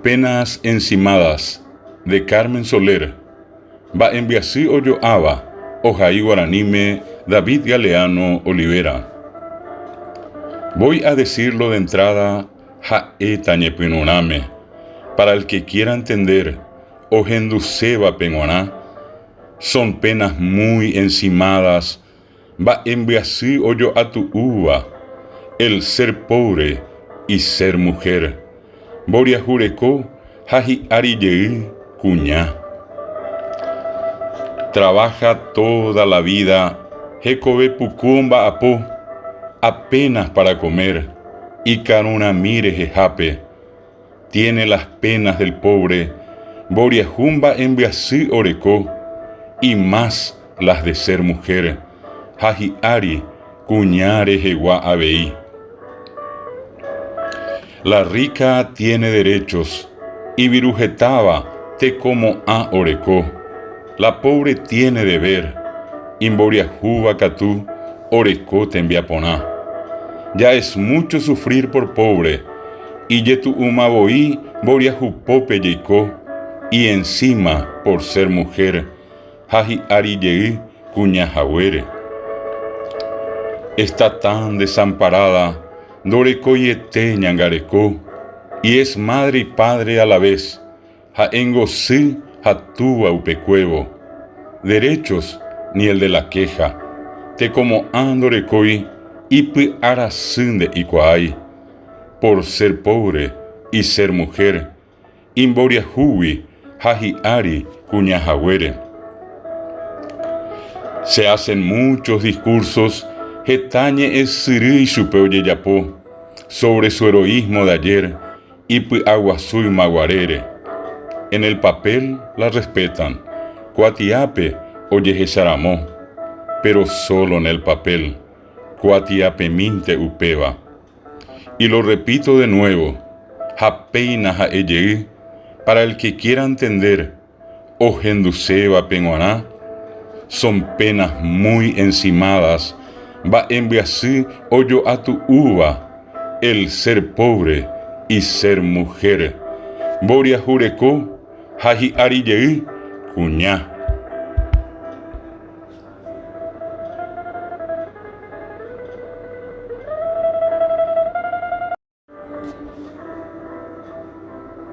Penas encimadas, de Carmen Soler. Mba'embyasy ojo'áva, ohai guaraníme David Galeano Olivera. Voy a decirlo de entrada ha'éta ñepyrũrãme, para el que quiera entender, ohendusévape g̃uarã, son penas muy encimadas Mba'embyasy ojo'atu'úva, el ser pobre y ser mujer, mboriahu reko ha hi'ári jey kuña. Trabaja toda la vida hekove puku omba'apo, apenas para comer, ikarurãmi rehehápe. Tiene las penas del pobre, mboriahu mba'embyasy oreko, y más las de ser mujer, ha hi'ári kuña rehegua avei. La rica tiene derechos, iviruhetáva tekomo'ã oreko, la pobre tiene deber, imboriahúva katu oreko tembiaporã. Ya es mucho sufrir por pobre, Ijetu'úma voi mboriahupópe jeiko, y encima por ser mujer ha hi'ári jey kuña haguére. Está tan desamparada ndorekoiete ñangareko, y es madre y padre a la vez, ha'éngo sy ha túva upekuévo. Derechos ni el de la queja, tekomo'ã ndorekói ipy'arasy nde'ikuaái. Por ser pobre y ser mujer, imboriahúgui ha hi'ári kuña haguére. Se hacen muchos discursos heta ñe'ẽsyry ichupe ojejapo sobre su heroísmo de ayer ipy'aguasu ymaguarére. En el papel la respetan, kuatiápe ojehecharamo, pero solo en el papel. Kuatiapemínte upéva. Y lo repito de nuevo, ha péina ha'e jey, para el que quiera entender, ohendusévape g̃uarã, son penas muy encimadas, mba'embyasy ojo'atu'úva, el ser pobre y ser mujer, mboriahu reko ha hi'ári jey, kuña.